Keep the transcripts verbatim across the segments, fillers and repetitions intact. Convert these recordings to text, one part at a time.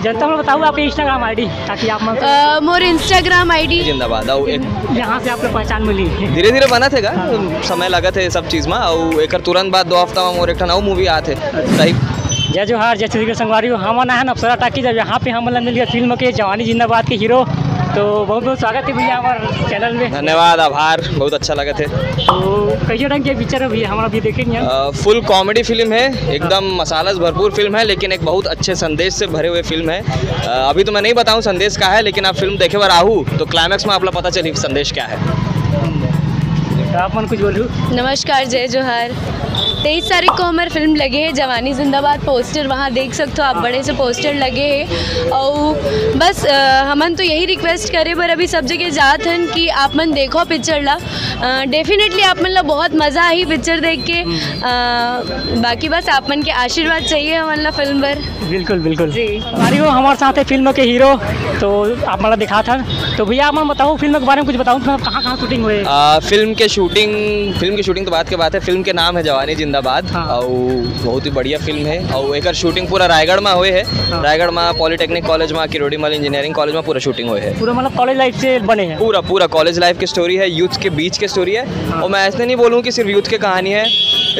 जनता मन बताओ आपके Instagram ID, ताकि आप मन से अ, मोर Instagram ID। जिंदाबाद। अउ एक यहाँ से आपको पहचान मिली। धीरे-धीरे बनत हे गा, समय लगत हे सब चीज मा। अउ एकर तुरंत बाद दो हफ्ता मा मोर एक ठन अउ movie आत हे। अच्छा। जय जोहार, जय छत्तीसगढ़ संगवारी हो। हमन आए हन अप्सरा टाकीज, जब यहाँ पे हमन ला मिल गए फिल्म के जवानी जिंदाबाद के हीरो। तो बहुत बहुत स्वागत है भैया हमारे चैनल में। धन्यवाद, आभार, बहुत अच्छा लगत है। तो कई ढंग के पिक्चर है भैया, हम अभी देखे नहीं हैं। अ, full comedy फिल्म है, एकदम मसाला से भरपूर फिल्म है, लेकिन एक बहुत अच्छे संदेश से भरे हुए फिल्म है। अ, अभी तो मैं नहीं बताऊं संदेश का है, लेकिन आप फिल्म देखे बार आहू तो climax में आप लोग पता चली संदेश क्या है। तो आप मन कुछ बोलू। नमस्कार, जय जोहार। तेईस तारीख को हमर फिल्म लगे है जवानी जिंदाबाद, पोस्टर वहाँ देख सकते हो आप, बड़े से पोस्टर लगे है। और बस अ, हमन तो यही रिक्वेस्ट करे बर अभी सब जगह जात हन कि आप मन देखो पिक्चर ला। डेफिनेटली आप मन ला बहुत मजा आही पिक्चर देख के। अ, बाकी बस आप मन के आशीर्वाद चाहिए हमन ला फिल्म बर। बिल्कुल, बिल्कुल। जी। हमारी वो हमारे साथ है फिल्म के हीरो, तो आप मन ला दिखात हन। तो भैया आप मन बताओ, फिल्म के बारे में कुछ बताओ, मतलब कहाँ कहाँ शूटिंग हुए? आ, फिल्म के शूटिंग, फिल्म की शूटिंग तो बात के बात है। फिल्म के नाम है जवानी जिंदाबाद। हाँ। और बहुत ही बढ़िया फिल्म है। और एकर शूटिंग पूरा रायगढ़ में हुए है। हाँ। रायगढ़ में पॉलिटेक्निक कॉलेज में, किरोड़ीमल इंजीनियरिंग कॉलेज में पूरा शूटिंग हुए है। पूरा मतलब कॉलेज लाइफ से बने हैं? पूरा, पूरा कॉलेज लाइफ की स्टोरी है, यूथ के बीच की स्टोरी है। हाँ। और मैं ऐसे नहीं बोलूँ कि सिर्फ यूथ की कहानी है।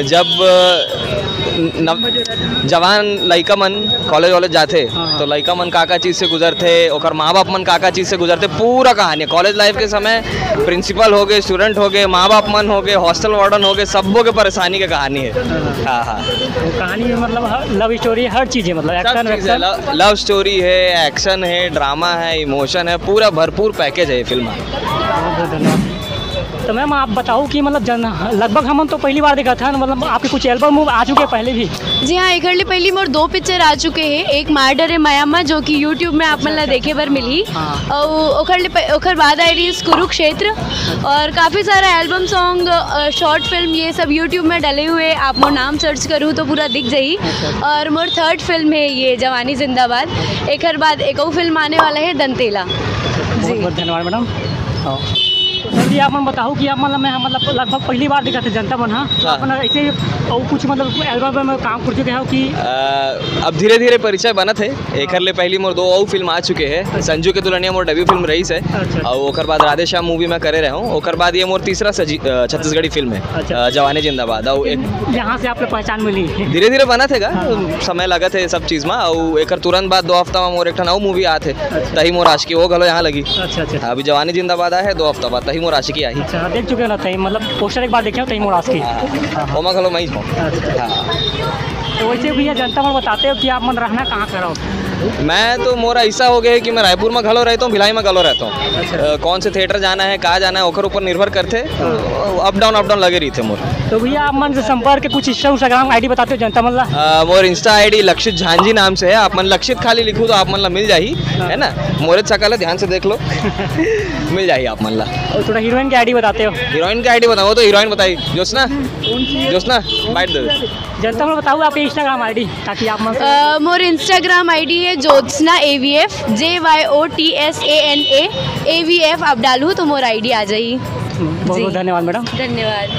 जब अ, नव-, जवान लइका मन कॉलेज वॉलेज जाथे, हाँ। तो लइका मन का का चीज से गुजरथे, ओकर माँ बाप मन का का चीज से गुजरथे, पूरा कहानी है। कॉलेज लाइफ के समय प्रिंसिपल हो गए, स्टूडेंट हो गए, माँ बाप मन हो गए, हॉस्टल वार्डन हो गए, सबो के परेशानी के कहानी है। हाँ। हाँ, हाँ। वो कहानी में मतलब हर लव स्टोरी, हर चीज़ है, मतलब सब एक्शन चीज़ है। वैक्शन। लव, लव स्टोरी है, एक्शन है, ड्रामा है, इमोशन है, पूरा भरपूर पैकेज है ये फिल्म। बहुत बहुत धन्यवाद। तो मैम, आप बताओ कि मतलब जन, लगभग हमन तो पहली बार देखत हन, मतलब आपके कुछ एल्बम आ चुके हैं पहले भी? जी हाँ, एकर ले पहली मोर दो पिक्चर आ चुके हैं, एक मार डरे मयामा, जो कि YouTube में आप मन ला देखे बर मिलही, हाँ। और ओकर ले प-, ओकर बाद आई रही कुरुक्षेत्र, और काफ़ी सारा एल्बम सॉन्ग, अ, शॉर्ट फिल्म, ये सब YouTube में डले हुए, आप मोर नाम सर्च करू तो पूरा दिख जाही। अच्छा। और मोर थर्ड फिल्म है ये जवानी जिंदाबाद, एकर बाद एक और फिल्म आने वाला है दंतेला। बहुत जी। बहुत धन्यवाद मैडम। हाँ। तो सर जी, आप मन बताओ कि आप मतलब मैं मतलब लगभग पहली बार दिखत हे जनता मन, हाँ? तो हाँ। आप मन ऐसे और कुछ मतलब एल्बम में काम कर चुके हो कि? अ, अब धीरे-धीरे परिचय बनत हे। एकर ले पहली मोर दो अउ फिल्म आ चुके हे। संजू के दुल्हनिया मोर डेब्यू फिल्म रहीस हे। अच्छा। अउ ओकर बाद राधे श्याम मूवी मैं करे रहे हूँ। ओकर बाद ये मोर तीसरा सजी-, अ, छत्तीसगढ़ी फिल्म हे, अच्छा। अ, जवानी जिंदाबाद। अउ एक यहाँ से आप लोग पहचान मिली। धीरे-धीरे बनत हे गा, हाँ। समय लगत हे सब चीज मा। अउ एकर तुरंत बाद दो हफ्ता मा मोर एक ठन अउ मूवी आत हे, अच्छा। तही मोर आशिकी, वो घलो यहाँ लगी। अच्छा, अच्छा। अभी जवानी जिंदाबाद आए हे, दो हफ्ता बाद तही मोर आशिकी आही। अच्छा, देख चुके हो ना तही, मतलब पोस्टर एक बार देखे हो तही मोर आशिकी। हाँ, हाँ। ओमा घलो मैं ही हूँ। अच्छा। हाँ। तो वैसे भैया जनता मन बताते हो कि आप मन रहना कहाँ का रहो? मैं तो मोर ऐसा हो गया है कि मैं रायपुर में घलो रहता हूँ, भिलाई में घलो रहता हूँ। अच्छा। अ, कौन से थिएटर जाना है, कहाँ जाना है, ओकर ऊपर निर्भर करते। हाँ। अप डाउन, अप डाउन लगे रहिथे मोर। तो भैया आप मन से संपर्क के कुछ Insta-, Instagram ID बताते हो जनता मन ला? अ, मोर Insta ID लक्षित झांझी नाम से है, आप मन लक्षित खाली लिखू तो आप मन ला मिल जाही, हाँ। है ना? मोरे सकल है, ध्यान से देख लो। मिल जाही आप मन ला। और थोड़ा हीरोइन के ID बताते हो? हीरोइन के ID बताओ तो हीरोइन बताई, ज्योत्सना, ज्योत्सना, बाइट दे। जनता मन बताओ आपके Instagram ID, ताकि आप मन से अ, मोर Instagram ID है Jyotsna A V F, J Y O T S A N A A V F, आप डालू तो मोर ID आ जाही। बहुत बहुत जी। धन्यवाद मैडम। धन्यवाद।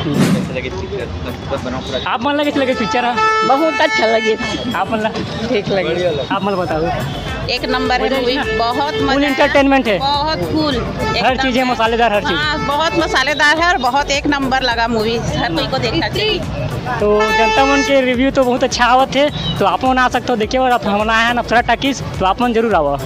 आप मन ला कैसे लगे पिक्चर है? बहुत अच्छा लगे। आप मन ला? ठीक लगे। आप मन बताओ। एक नंबर है मजा आई मूवी, ना? बहुत मजा फुल आया। एंटरटेनमेंट है। बहुत फुल, हर एकदम चीज़ है, से। मसालेदार हर चीज़। हाँ, बहुत मसालेदार है और बहुत एक नंबर लगा मूवी, हर कोई को देखना चाहिए। तो जनता मन के रिव्यू तो बहुत अच्छा आवत है, तो आप मन आ सकते हो देखे, और आप हमन आए हैं अप्सरा टाकीज, तो आप मन जरूर आओ।